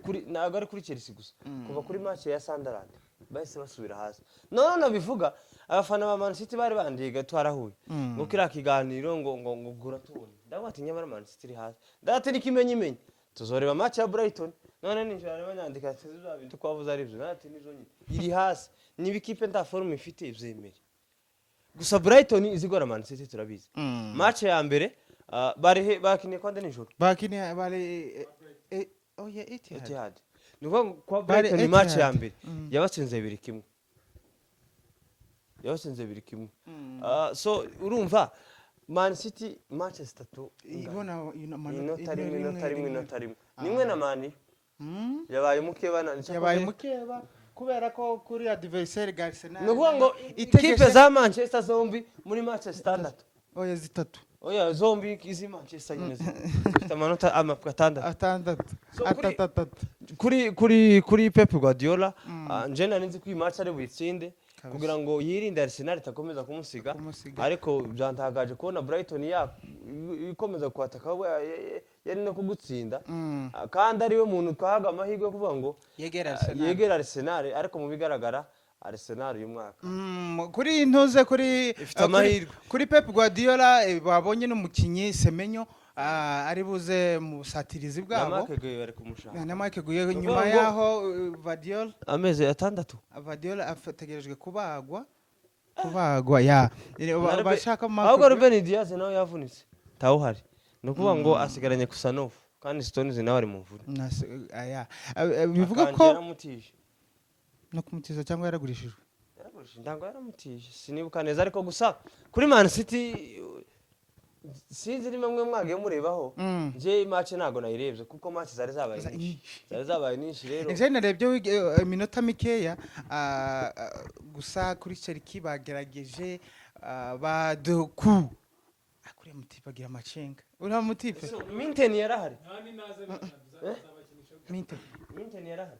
Speaker 2: kuri, ntabwo ari kuri Chelsea gusa, kuva kuri match ya Sunderland bahise basubira hasi. None nabivuga, abafana ba Man City bari bandiga, twarahuye ngo kiriya kiganiro ngo gura tubone. Ndavuga ati nyamara Man City iri hasi, ndati nikimenye imenye tuzoreba match ya Brighton. None nijoro arimo nyandika ati bya bintu twavuze ari byo, ati nizo nyine iri hasi, niba ikipe nta forme ifite ibyemere. Gusa Brighton izigora Man City turabizi. Match ya mbere bari bakiniye kwande nijoro?
Speaker 1: Bakiniye bari oya, Etihad.
Speaker 2: Etihad. Ni ukuvuga ngo kwa
Speaker 1: Bari
Speaker 2: Brighton match ya
Speaker 1: Etihad.
Speaker 2: mbere yabatsinze 2-1, yabatsinze 2-1. So urumva Man City match zitatu
Speaker 1: Ibona
Speaker 2: inota rimwe, inota rimwe, inota rimwe, nimwe na Man U yabaye mukeba
Speaker 1: Yabaye mukeba. Kubera ko kuri adversaire ga Arsenal
Speaker 2: Ni ukuvuga ngo
Speaker 1: itegeshe-
Speaker 2: ikipe za Manchester zombi muri match zitandatu.
Speaker 1: Oya, zitatu.
Speaker 2: Oya, zombi izi Manchester nyine zifite amanota 6.
Speaker 1: Atandatu.
Speaker 2: So,
Speaker 1: Atatu, atatu.
Speaker 2: Kuri Pep Guardiola, nje nari nzi ko iyi match ari buyitsinde kugira ngo yirinde Arsenal itakomeza kumusiga.
Speaker 1: Kumusiga.
Speaker 2: Ariko byantagaje kubona Brighton ya ikomeza kwataka, we yari no kugutsinda. Kandi ariwe muntu twahaga amahirwe yo kuvuga ngo
Speaker 1: yegera Arsenal.
Speaker 2: Yegera Arsenal, ariko mu bigaragara Arsenal uyu mwaka
Speaker 1: Kuri ntuze kuri
Speaker 2: ifite amahirwe.
Speaker 1: Kuri Pep Guardiola, babonye n'umukinyi Semenyo, ari buze mu busatirizi
Speaker 2: na
Speaker 1: bwabo.
Speaker 2: Marc Guehi bari kumushaka.
Speaker 1: Na Mike Gueye.
Speaker 2: Ni
Speaker 1: Nyuma
Speaker 2: ukuvuga ngo
Speaker 1: yaho, Guardiola
Speaker 2: amezi 6.
Speaker 1: Guardiola ategerejwe kubagwa ya
Speaker 2: Na
Speaker 1: bashaka Marc
Speaker 2: ahubwo
Speaker 1: Guehi.
Speaker 2: Ruben Dias nawe yavunitse, ntawuhari, ni ukuvuga ngo asigaranye Khusanov kandi Stones nawe ari mu mvune.
Speaker 1: Aya. Bivuga
Speaker 2: Akanji
Speaker 1: ko
Speaker 2: yaramutije.
Speaker 1: No kumutiza cyangwa yaragurishijwe?
Speaker 2: Yaragurishije, ntabwo yaramutije, sinibuka neza, ariko gusa kuri Man City sinzi niba mwe mwagiye murebaho. Njye match ntabwo nayirebye kuko match zari zabaye nyinshi.
Speaker 1: Nyinshi.
Speaker 2: Zari zabaye nyinshi rero.
Speaker 1: Nje narebye iminota mikeya, gusa kuri Cherki bagerageje, ba Doku akuriya mutipe agira amacenga, uriya mutipe.
Speaker 2: So, Minten yarahari.
Speaker 3: Ntani naza azabakinisha.
Speaker 1: Minte.
Speaker 2: Minten yarahari.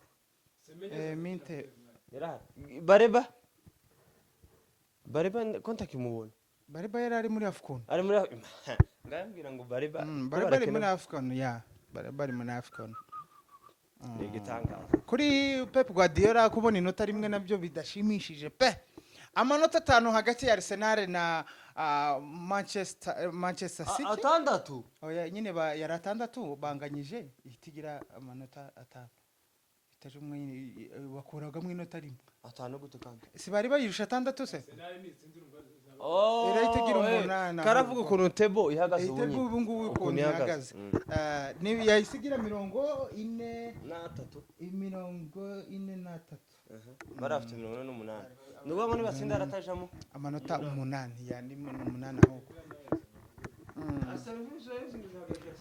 Speaker 3: Semenyo.
Speaker 1: Minte.
Speaker 2: Yarahari. Bareba ko ntakimubona.
Speaker 1: Bareba yari ari muri AFCON.
Speaker 2: Ari muri, ngambwira ngo Bareba ko
Speaker 1: Bareba ari
Speaker 2: barakina.
Speaker 1: muri AFCON, ya Bareba ari muri AFCON.
Speaker 2: Ni igitangaza.
Speaker 1: Kuri Pep Guardiola kubona inota rimwe nabyo bidashimishije pe. Amanota 5 hagati ya Arsenal na Manchester City.
Speaker 2: 6.
Speaker 1: Oya nyine yari 6, banganyije, ihita igira amanota 5, itaje umwe nyine, bakuragamo inota rimwe.
Speaker 2: 5 gute kandi?
Speaker 1: Si bari bayirusha 6 se?
Speaker 3: Arsenal nitsinda urumva izaba
Speaker 2: Oh,
Speaker 1: Irahita igira 8.
Speaker 2: Karavuga ukuntu table ihagaze ubu
Speaker 1: Ihita
Speaker 2: nyine.
Speaker 1: ubu ngubu ukuntu ihagaze. Yahise igira 43.
Speaker 2: 3.
Speaker 1: 43.
Speaker 2: Bari bafite 48, ni ukuvuga ngo nibatsinda haratajamo
Speaker 1: Amanota 8, ya ni 8 ahubwo.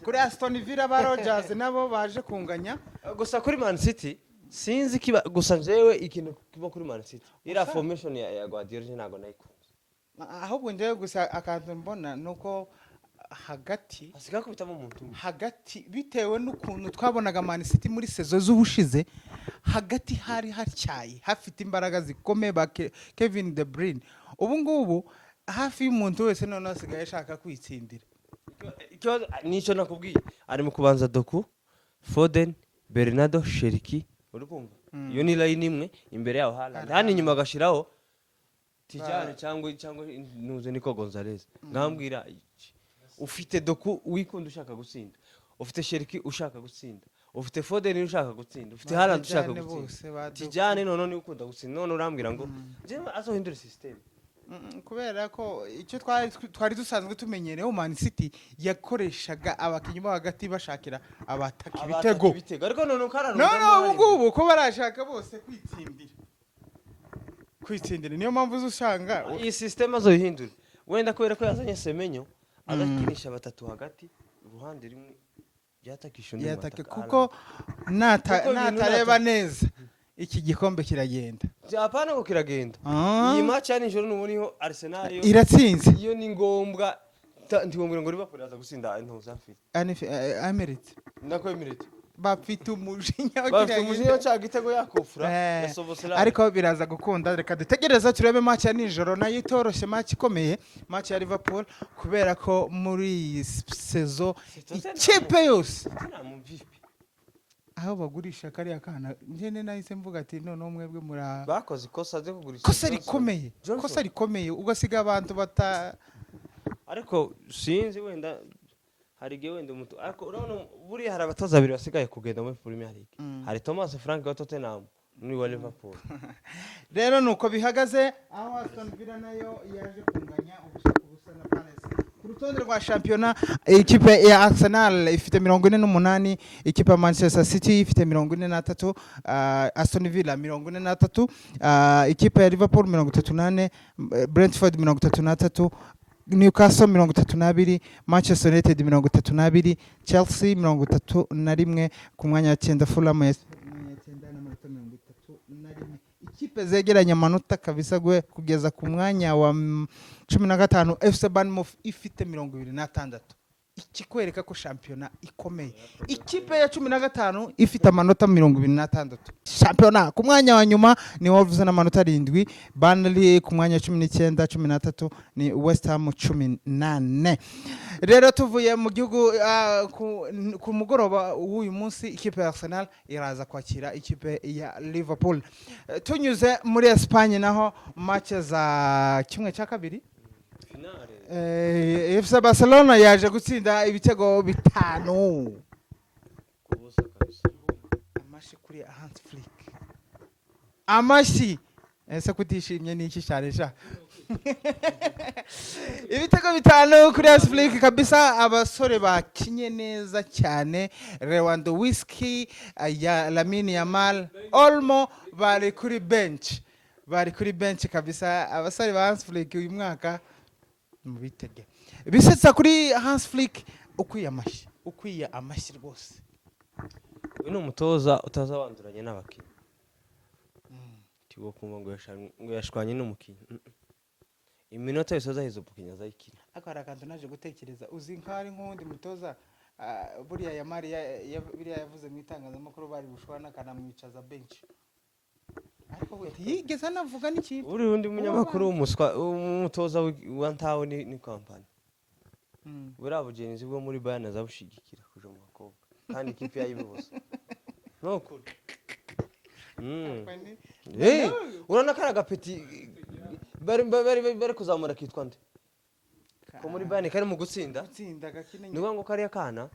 Speaker 1: Kuri Aston Villa ba Rogers nabo baje kunganya.
Speaker 2: Gusa kuri Man City sinzi kiba, gusa njyewe ikintu kiba kuri Man City, iriya formation ya Guardiola nje ntabwo nayikunze.
Speaker 1: Ahubwo njyewe gusa akantu mbona ni uko hagati
Speaker 2: hasigaye kubitamo umuntu umwe.
Speaker 1: Hagati, bitewe n'ukuntu twabonaga Man City muri saison z'ubushize, hagati hari hatyaye, hafite imbaraga zikomeye ba Kevin De Bruyne. Ubu ngubu hafi y'umuntu wese noneho asigaye ashaka kwitsindira.
Speaker 2: Ikibazo nicyo nakubwiye, ari mu kubanza Doku, Foden, Bernardo, Cherki, uri kumva iyo ni line imwe, imbere yaho Haaland, hano inyuma agashyiraho Tijani cyangwa nuze Nico Gonzalez. Ngambwira iki? Ufite Doku wikunda ushaka gutsinda, ufite Cherki ushaka gutsinda, ufite Foden ushaka gutsinda, ufite
Speaker 1: Ba
Speaker 2: Haaland ushaka
Speaker 1: Tijani
Speaker 2: gutsinda.
Speaker 1: bose, ba Doku.
Speaker 2: Tijani none niwe ukunda gutsinda, none urambwira ngo njyewe azohindure system.
Speaker 1: Kubera ko icyo twari dusanzwe tumenyereyeho, Man City yakoreshaga abakinnyi bo hagati bashakira abataka ibitego.
Speaker 2: Ibitego, ariko none ukararunga.
Speaker 1: None ubu ngubu ko barashaka bose kwitsindira, niyo mpamvu uza usanga
Speaker 2: iyi system azoyihindure wenda, kubera ko yazanye Semenyo agakinisha batatu hagati, uruhande rumwe byatakisha undi
Speaker 1: yatake
Speaker 2: mwataka.
Speaker 1: Kuko
Speaker 2: Kuko ibintu
Speaker 1: natareba neza iki gikombe kiragenda.
Speaker 2: Hapana ngo kiragenda. Iyi match ya nijoro nuboniho Arsenal yo
Speaker 1: Iratsinze.
Speaker 2: Iyo ni ngombwa. Ntiwombwira ngo Liverpool iraza gutsinda ntuza mfite.
Speaker 1: Emirates.
Speaker 2: Nako Emirates.
Speaker 1: Bafite umujinya wa
Speaker 2: bafite
Speaker 1: kiriya
Speaker 2: umujinya
Speaker 1: gitego.
Speaker 2: cya gitego yakufura ya Szoboszlai.
Speaker 1: Ariko biraza gukunda, reka dutegereze turebe match ya nijoro, nayo itoroshye, match ikomeye, match ya Liverpool, kubera ko muri iyi saison
Speaker 2: Tottenham.
Speaker 1: ikipe yose
Speaker 2: Tottenham vipi?
Speaker 1: Aho bagurisha kariya kana, njene nahise mvuga ati noneho mwebwe mura
Speaker 2: Bakoze ikosa ryo kugurisha
Speaker 1: kosa
Speaker 2: Johnson.
Speaker 1: rikomeye.
Speaker 2: Johnson.
Speaker 1: Kosa rikomeye, ugasiga abantu bata
Speaker 2: Ariko sinzi, wenda hari igihe wenda umutu, ariko urabona buriya hari abatoza babiri basigaye kugenda muri Premier League. Hari Thomas Frank wa Tottenham n'uwa Liverpool.
Speaker 1: Rero nuko bihagaze, aho Aston Villa nayo yaje kunganya 0-0 na Palace. Ku rutonde rwa shampiyona, ikipe ya Arsenal ifite 48, ikipe ya Manchester City ifite 43, Aston Villa 43, ikipe ya Liverpool 34, Brentford 33, Newcastle 32, Manchester United 32, Chelsea 31 ku mwanya wa 9, Fulham ku mwanya wa 9 n'amanota 31. Ikipe zegeranye amanota kabisa kugeza ku mwanya wa 15, FC Bournemouth ifite 26, ikikwereka ko shampiyona ikomeye. Ikipe ya 15 ifite amanota 26. Shampiyona ku mwanya wa nyuma ni Wolves n'amanota 7, Burnley ku mwanya wa 19 13, ni West Ham 14. Rero tuvuye mu gihugu, ku mugoroba w'uyu munsi ikipe ya Arsenal iraza kwakira ikipe ya Liverpool. Tunyuze muri Espagne naho, match za 1/2.
Speaker 2: Finale.
Speaker 1: FC Barcelona yaje gutsinda ibitego 5
Speaker 2: ku busa kabisa.
Speaker 1: Amashyi kuri Hans Flick, amashyi. Ese kutishimye ni iki cyane sha? Ibitego 5 kuri Hans Flick kabisa. Abasore bakinye neza cyane, Lewandowski ya Lamine Yamal, Olmo bari kuri bench, bari kuri bench kabisa. Abasore ba Hans Flick uyu mwaka mubitege bisetsa. Kuri Hans Flick ukwiye amashyi, ukwiye amashyi rwose.
Speaker 2: Uyu ni umutoza utazabanduranye n'abakinnyi. Tigo kumva ngo ngo yashwanye n'umukinnyi. Iminota yose azaheza umukinnyi azayikina.
Speaker 1: Ariko hari akantu naje gutekereza, uzi nkaho ari nk'uwundi mutoza, buriya Yamari biriya yavuze mu itangazamakuru bari bushwana akanamwicaza bench, ariko we ntiyigeze anavuga n'ikintu.
Speaker 2: Uri undi munyamakuru w'umuswa, umutoza wa ntawe ni Kompany. Buriya bugenzi bwo muri Bayern azabushigikira kuja mu bakobwa kandi ikipe yayibibuza, ni ukuri. Urabona ko ari agapeti bari kuzamura kitwa nde ko muri Bayern kari mu gutsinda.
Speaker 1: Gutsinda gakina.
Speaker 2: Ni ukuvuga ngo kariya kana,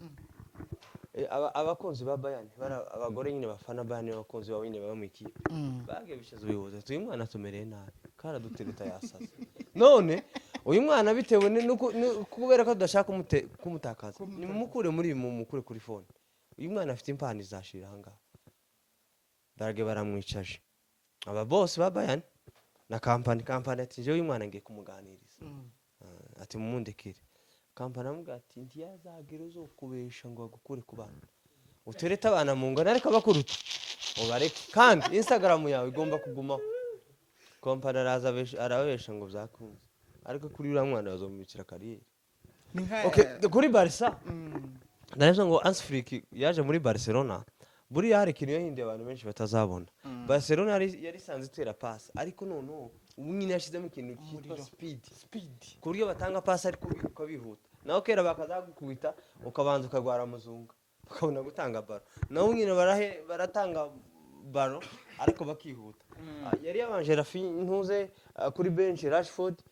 Speaker 2: abakunzi ba Bayern bari abagore nyine bafana Bayern, abakunzi babo nyine baba mu ikipe. Bagiye bishaza ubuyobozi ati: "Uyu mwana atumereye nabi, karadutereta yasaze. None uyu mwana bitewe kubera ko tudashaka kumutakaza, nimumukure muri ibi, mumukure kuri phone. Uyu mwana afite impano izashira ahangaha." Barage baramwicaje aba boss ba Bayern na Kompany. Kompany ati: "Jewe uyu mwana ngiye kumuganiriza." Ati: "Mumundekere." Kompany amubwira ati: "Ntiyazagira uzokubesha ngo agukure ku bana, uterete abana mu ngano ariko abakuruta ubareke, kandi Instagram yawe igomba kugumaho." Kompany araza arabesha ngo byakunze, ariko kuri uriya mwana bazamubikira carrière.
Speaker 1: Ni nka
Speaker 2: Okay, kuri Barca ndavuga ngo Hans Flick yaje muri Barcelona, buriya hari ikintu yahinduye abantu benshi batazabona. Barcelona yari isanzwe itera pasi, ariko noneho ubu nyine yashyizemo ikintu cyitwa
Speaker 1: Umuriro.
Speaker 2: speed,
Speaker 1: Speed.
Speaker 2: ku buryo batanga pasi ariko biruka bihuta. Naho kera bakazagukubita ukabanza ukarwara muzunga bakabona gutanga ballon. Naho nyine baratanga ballon ariko bakihuta. Yari yabanje Raphinha ntuze, kuri bench Rashford,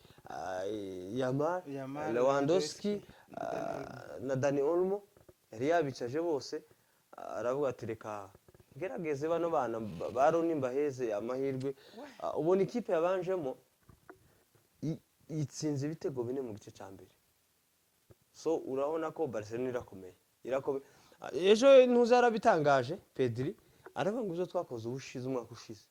Speaker 2: Yamal,
Speaker 1: Yamal,
Speaker 2: Lewandowski, na Dani Olmo. Yari yabicaje bose, aravuga ati: "Reka ngerageze bano bana ba Roni mbaheze amahirwe." Ubona ikipe yabanjemo itsinze ibitego 4 mu gice cya mbere. So urabona ko Barcelona irakomeye, irakomeye. Ejo ntuza yarabitangaje Pedri, aravuga ngo ibyo twakoze ubushize, umwaka ushize,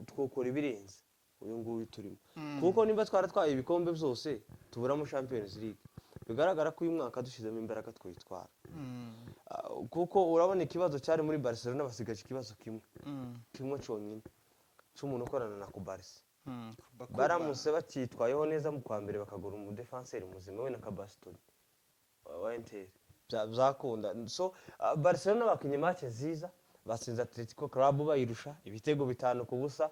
Speaker 2: twokora ibirenze uyu nguyu turimo, kuko niba twaratwaye ibikombe byose tuburamo Champions League, bigaragara ko uyu mwaka dushyizemo imbaraga twitwara. Kuko urabona ikibazo cyari muri Barcelona, basigaje ikibazo kimwe, kimwe cyonyine cy'umuntu ukorana na Cubarsi. Baramutse bacyitwayeho neza mu kwa mbere bakagura umudefanseri muzima we na Kabasitoni wa Inter, byakunda. So Barcelona bakinye match nziza, batsinze Atletico Club bayirusha ibitego 5-0.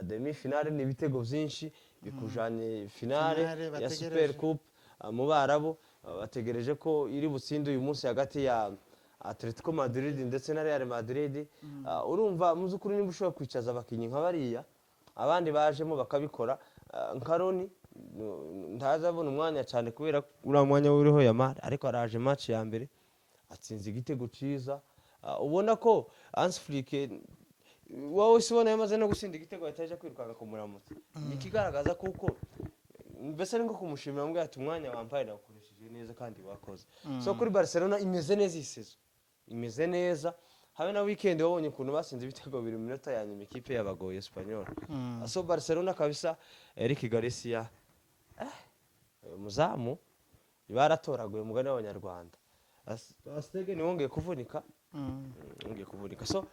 Speaker 2: Demi finale ni ibitego byinshi bikujanye finale
Speaker 1: Finale
Speaker 2: ya
Speaker 1: bategereje.
Speaker 2: Super Coupe mu Barabu. Bategereje ko iri butsinde uyu munsi hagati ya Atletico Madrid ndetse na Real Madrid. Urumva mu by'ukuri niba ushobora kwicaza abakinnyi nka bariya, abandi bajemo bakabikora, nka Roni ntazabona umwanya cyane kubera uriya mwanya uriho Yamal, ariko araje match ya mbere atsinze igitego cyiza. Ubona ko Hans Flick, wowe si ubona yamaze no gutsinda igitego ahita aja kwirukanka kumuramutsa. Ni ikigaragaza kuko mbese ni nko kumushimira, amubwira ati: "Umwanya wampaye nawukoresheje neza kandi wakoze." So kuri Barcelona imeze neza, iyi saison imeze neza. Habe na weekend wabonye ukuntu batsinze ibitego 2 mu minota ya nyuma, ikipe yabagoye Espanyol. So Barcelona kabisa, Eric Garcia, uyu muzamu baratoraguye umugani w'abanyarwanda. Ter Stegen wongeye kuvunika. Ngiye kuvunika. So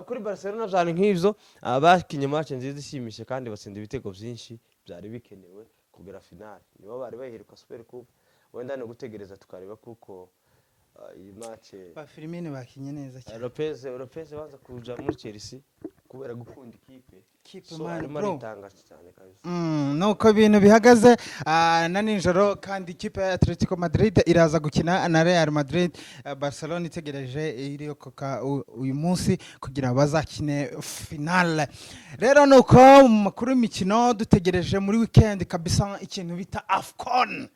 Speaker 2: kuri Barcelona byari nk'ivyo. Bakinye match nziza ishimishije kandi batsinda ibitego byinshi byari bikenewe kugera finale. Nibo bari baheruka Super Coupe. Wenda ni ugutegereza tukareba, kuko iyi match
Speaker 1: Ba Firmino bakinye neza cyane.
Speaker 2: Lopez banza kuja muri Chelsea kubera gukunda ikipe.
Speaker 1: Kipe,
Speaker 2: So
Speaker 1: man,
Speaker 2: arimo
Speaker 1: bro.
Speaker 2: aritanga cyane kabisa.
Speaker 1: Nuko ibintu bihagaze na nijoro kandi ikipe ya Atletico Madrid iraza gukina na Real Madrid. Barcelona itegereje iri koka uyu munsi kugira bazakine finale. Rero nuko mu makuru y'imikino dutegereje muri weekend kabisa ikintu bita AFCON,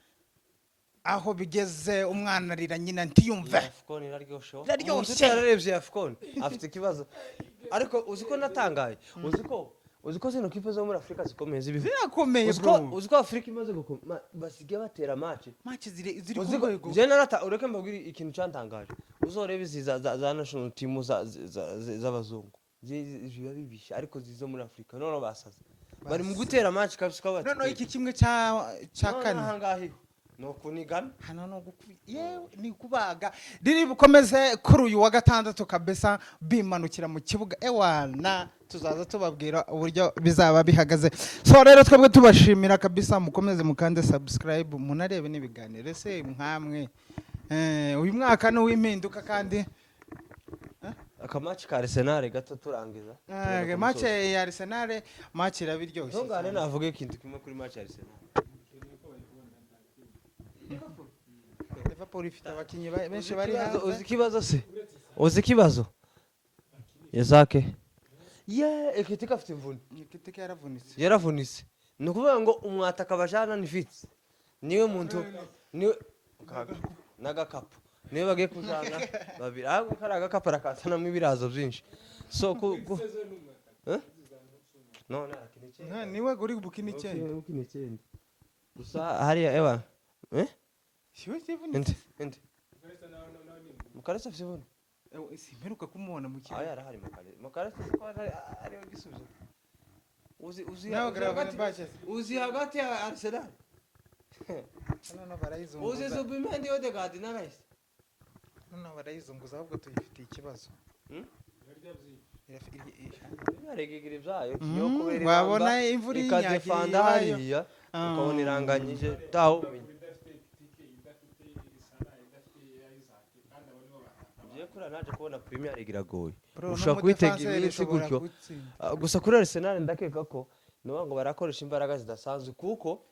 Speaker 1: aho bigeze umwana arira nyina ntiyumve.
Speaker 2: AFCON iraryoshe.
Speaker 1: Iraryoshe.
Speaker 2: Umuntu utararebye AFCON afite ikibazo. Ariko uzi ko natangaye, uzi ko zino kipe zo muri Afurika zikomeye z'ibihugu
Speaker 1: Zirakomeye.
Speaker 2: Uzi ko
Speaker 1: Bro.
Speaker 2: Uzi ko Afurika imaze gukoma, basigaye batera match.
Speaker 1: Match ziri ku
Speaker 2: Uzi ko
Speaker 1: rwego.
Speaker 2: je narata, ureke mbabwire ikintu cyantangaje. Uzorebe izi za national team z'abazungu ziba bibishe, ariko zizo muri Afurika none basaze bari mu gutera match kabisa ko bati
Speaker 1: Noneho iki kimwe cya kane.
Speaker 2: Aha ngaha iho ni ukunigana.
Speaker 1: Hano ni yewe ni kubaga riri bukomeze kuri uyu wa gatandatu kabisa, bimanukira mu kibuga. Ewana, tuzaza tubabwira uburyo bizaba bihagaze. So rero twebwe tubashimira kabisa, mukomeze mukande subscribe, munarebe n'ibiganiro. Ese nkamwe uyu mwaka ni uw'impinduka kandi.
Speaker 2: Akamatch ka Arsenal gato turangiza.
Speaker 1: Match ya Arsenal, match irabiryoshye
Speaker 2: Ntungane.
Speaker 1: Cyane.
Speaker 2: Navuga ikintu kimwe kuri match ya Arsenal.
Speaker 1: Liverpool ifite abakinnyi benshi bari
Speaker 2: Uzi
Speaker 1: hanze.
Speaker 2: ikibazo se? Uzi ikibazo Yazake ye Ekitike afite imvune.
Speaker 1: Ekitike yaravunitse.
Speaker 2: Yaravunitse. Ni ukuvuga ngo umwataka bajana ni Fitz, niwe muntu, niwe n'agakapu, niwe bagiye kujana babiri, ahubwo kari agakapu arakazanamo ibirazo byinshi. So ku Eh? None arakina icyenda.
Speaker 1: Niwe uri bukina icyenda.
Speaker 2: Ukina icyenda gusa hariya, ewa, eh.
Speaker 1: Siwe yavunitse.
Speaker 2: Inde Mukaresa afite imvune.
Speaker 1: Simperuka kumubona mu
Speaker 2: Aho
Speaker 1: kibuga.
Speaker 2: yarahari Mukaresa siko ariwe gisubizo. Uzi
Speaker 1: Nawe
Speaker 2: uzi
Speaker 1: Gravenberch.
Speaker 2: Uzi hagati ya Arsenal,
Speaker 1: Noneho
Speaker 2: uzi
Speaker 1: barayizunguza.
Speaker 2: Zubimendi, Odegaard na Rice.
Speaker 1: Noneho barayizunguza, ahubwo tuyifitiye ikibazo.
Speaker 2: Yaregigira ibyayo yo kubera
Speaker 1: Wabona
Speaker 2: ibamba,
Speaker 1: imvura iyinyagiriye
Speaker 2: ikadefanda
Speaker 1: iwayo.
Speaker 2: hariya,
Speaker 1: Ah.
Speaker 2: ukabona iranganyije ntawumenya.
Speaker 3: Idafite Ekitike, idafite Salah, idafite Isak, kandi abo nibo bataka.
Speaker 2: Ngiye kuriya naje kubona Premier League iragoye.
Speaker 1: Bro,
Speaker 2: Ushobora kubitega
Speaker 1: n'umudefenseri
Speaker 2: iminsi
Speaker 1: ushobora
Speaker 2: gutyo.
Speaker 1: gutsinda.
Speaker 2: Ah, gusa kuri Arsenal ndakeka ko ni ngo barakoresha imbaraga zidasanzwe kuko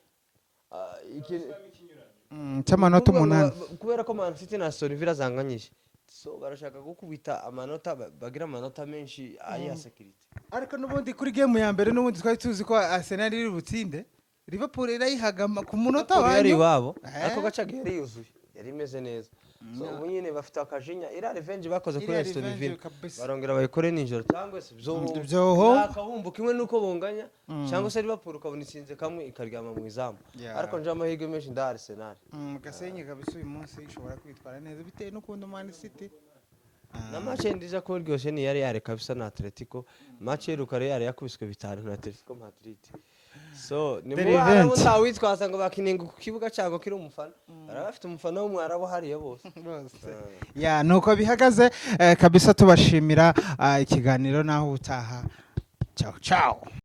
Speaker 1: Cy'amanota
Speaker 2: kuvuga ngo
Speaker 1: 8.
Speaker 2: Kubera ko Man City na Aston Villa zanganyije, so barashaka gukubita amanota bagira amanota menshi ayiha sécurité.
Speaker 1: Ariko n'ubundi kuri game ya mbere n'ubundi twari tuzi ko Arsenal iri butsinde. Liverpool irayihagama ku munota
Speaker 2: Liverpool
Speaker 1: wa
Speaker 2: yari
Speaker 1: nyuma.
Speaker 2: iwabo.
Speaker 1: Eh.
Speaker 2: Ariko gacaga yari yuzuye, yari imeze neza. So ubu nyine bafite akajinya, iriya revenge bakoze kuri
Speaker 1: Iriya
Speaker 2: Aston
Speaker 1: revenge
Speaker 2: Villa
Speaker 1: kabisa.
Speaker 2: barongera bayikore nijoro cyangwa se
Speaker 1: Byoho.
Speaker 2: Akabumbu kimwe nuko bunganya, cyangwa se Liverpool ukabona itsinze kamwe ikaryama mu izamu. Ariko nje amahirwe menshi nda Arsenal.
Speaker 1: Gasenyi kabisa uyu munsi ishobora kwitwara neza bitewe n'ukuntu Man City
Speaker 2: Na match ndiza ko iryoshye ni yari yare kabisa na Atletico. Match iheruka Real yakubiswe 5 na Atletico Madrid. So ni
Speaker 1: The
Speaker 2: mu barabu
Speaker 1: revenge.
Speaker 2: ntawitwaza ngo bakininga ku kibuga cyago kiri umufana, baraba bafite umufana w'umwarabu hariya bose.
Speaker 1: Bose ya nuko bihagaze kabisa. Tubashimira ikiganiro naho utaha. Ciao ciao.